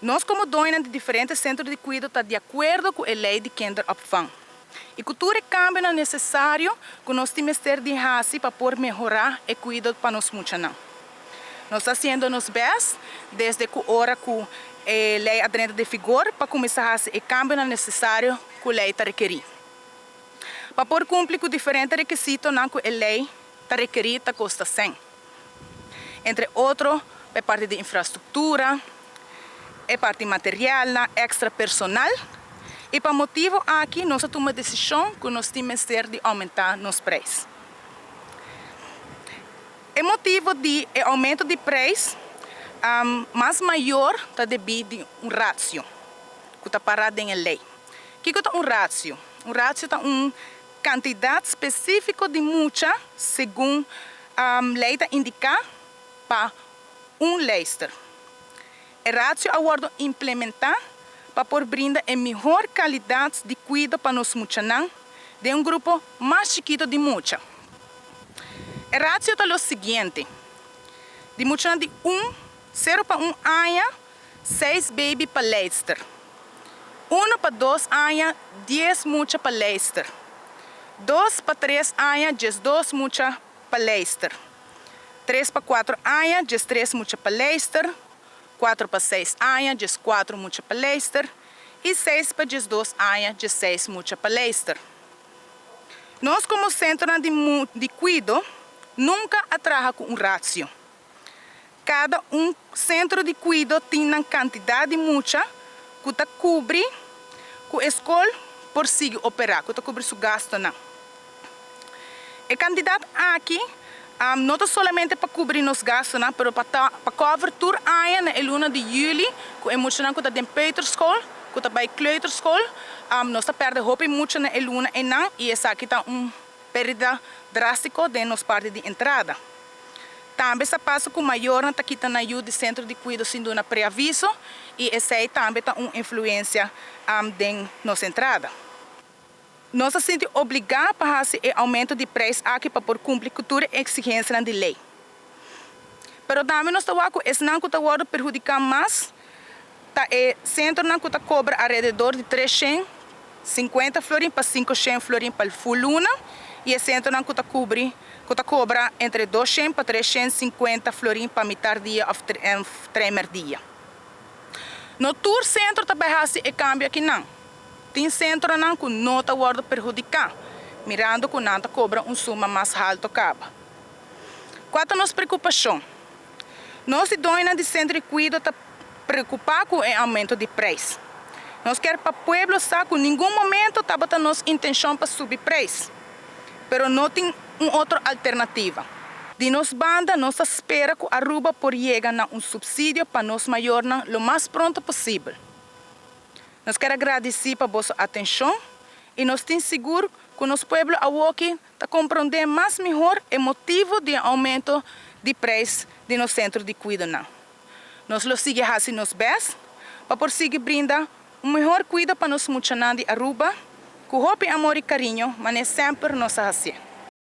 Nos komo doño di diferente sentro di kuido ta di akuerdo ku e lei di kinderopvang. I ku tur e kambionan nesesario ku nos tin mester di hasi pa por mehorá e kuido pa nos muchanan. Nos ta hasiendo nos best desde ku ora ku e lei a drenta den vigor pa kuminsá hasi e kambionan nesesario ku lei ta rekerí. Pa por kumpli ku diferente rekisitonan ku e lei ta rekerí ta kosta sèn. Entre otro e parti di infrastruktura, e parti materialnan, èkstra personal. I pa motibu aki nos a tuma desishon ku nos tin mester di oumentá nos preis. E motibu di e oumento di preis mas mayor ta debí di un ratio ku ta pará den e lei. Kiko ta un ratio? Un ratio ta un kantidat spesífiko di mucha segun lei ta indiká pa un leidster. E ratio a wòrdu implementá pa por brinda e mihor kalidat di kuido pa nos muchanan den un grupo mas chikitu di mucha. E ratio ta lo siguiente, di muchanan di un, sero pa un aña, seis baby pa leidster. Uno pa dos aña, 10 mucha pa leidster. 2 pa 3 aña, 12 mucha pa leidster. 3 pa 4 aña, 13 mucha pa leidster. 4 pa 6 aña, 14 mucha pa leidster. I 6 pa 12 aña, 16 mucha pa leidster. Nos komo sentro di kuido nunka a traha ku un ratio. Kada un sentro di kuido tin un kantidat di mucha ku ta kubri ku e skol por sigui operá, ku ta kubri su gastonan. E kantidat aki no ta solamente pa kubri nos gastonan, pero pa cover tur aña na luna di yüli, ku e muchanan ku ta den peuterschool, ku ta bai kleuterschool, nos ta pèrdè hopi mucha na luna einan i esaki ta un pèrdida drástiko den nos parti di entrada. Tambe sa pasa ku mayornan ta kita nan yu di sentro di kuido sin duna preaviso i esei tambe ta un influensia den nos entrada. Nos ta sinti obligá pa hasi e oumento di preis aki pa por kumpli ku tur eksigensianan di lei. Pero tambe nos ta wak ku esnan ku ta wòrdu perhudiká mas ta e sentronan ku ta kobra alrededor di 350 florin pa 500 florin pa full luna i e sentronan ku ta kubri ku ta kobra entre 200 pa 350 florin pa mitar dia òf tremèrdia. No tur sentro ta bai hasi e kambio akinan. Tin sentronan ku no ta wòrdu perhudiká, mirando ku nan ta kobra un suma mas altu kaba. Kua ta nos preokupashon? Nos di doñonan di sentro di kuido ta preokupá ku e oumento di preis. Nos ke pa pueblo sa ku ningun momento tabata nos intenshon pa subi preis, pero no tin un otro alternativa. Di nos banda, nos ta spera ku Aruba por yega na un supsidio pa nos mayornan lo mas pronto posibel. Nos ke gradisí pa boso atenshon i nos ta sigur ku nos pueblo awoki ta komprondé mas mihó e motibu di oumento di preis di nos sentro di kuido. Nos lo sigui hasi nos best pa por sigui brinda un mihó kuido pa nos muchanan di Aruba, ku hopi amor i kariño, manera semper nos a hasi.